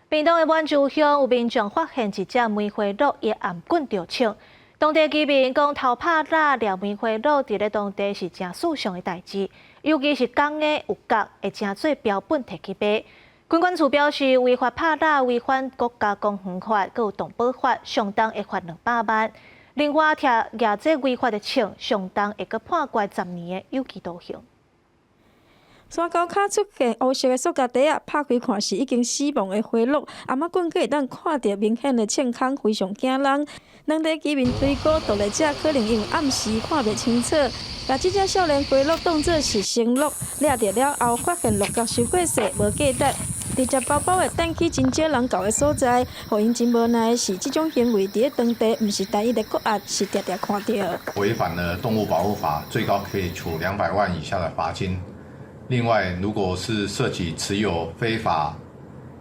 屏東的滿州鄉有民眾發現一隻梅花鹿，伊頷頸著銃。當地居民講，偷拍獵獵梅花鹿，佇咧當地是誠時尚的代誌，尤其是公的有角，會成做標本提去賣。墾管處表示，違法拍獵違反國家公園法，閣有動保法，上重會罰200萬。另外，提攑這違法的銃，上重會閣判懸10年的有期徒刑。山溝跤出現烏色的塑膠袋仔，拍開看是已經死亡的花鹿，頷仔棍閣會當看著明顯的銃空，非常驚人。當地居民推估，毒獵者可能因為暗時看袂清楚，共這隻少年花鹿當做是生鹿，掠著了後發現鹿角傷過細，無價值，直接包包的帶去真少人到的所在。予𪜶真無奈的是，這種行為佇咧當地毋是單一的個案，是常常看著。違反了動物保護法，最高可以處200萬以下的罰金。另外，如果是涉及持有非法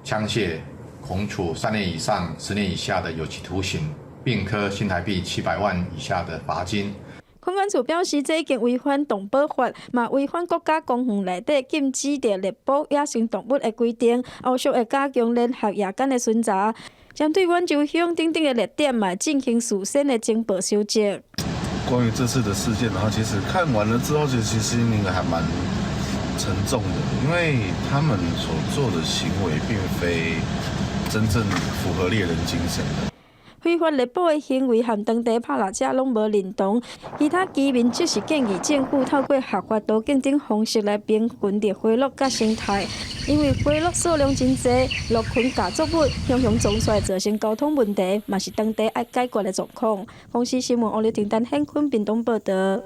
槍械，恐處3年以上10年以下的有期徒刑，並科新台幣700萬以下的罰金。墾管處表示，這已經違反動保法，嘛違反國家公園內底禁止著獵捕野生動物的規定。後續會加強聯合夜間的巡查，針對滿州鄉等等的熱點，嘛進行事先的情報收集。關於這次的事件，然後其實看完了之後，其實心裡還蠻沉重的，因為他們所做的行為並非真正符合獵人精神的。非法獵捕的行為和當地拍獵者攏無認同，其他居民則是建議政府透過合法途徑等方式來平衡著花鹿佮生態，因為花鹿數量真濟，鹿群咬作物，雄雄撞出來造成交通問題，嘛是當地愛解決的狀況。公視新聞王麗婷、陳顯坤屏東報導。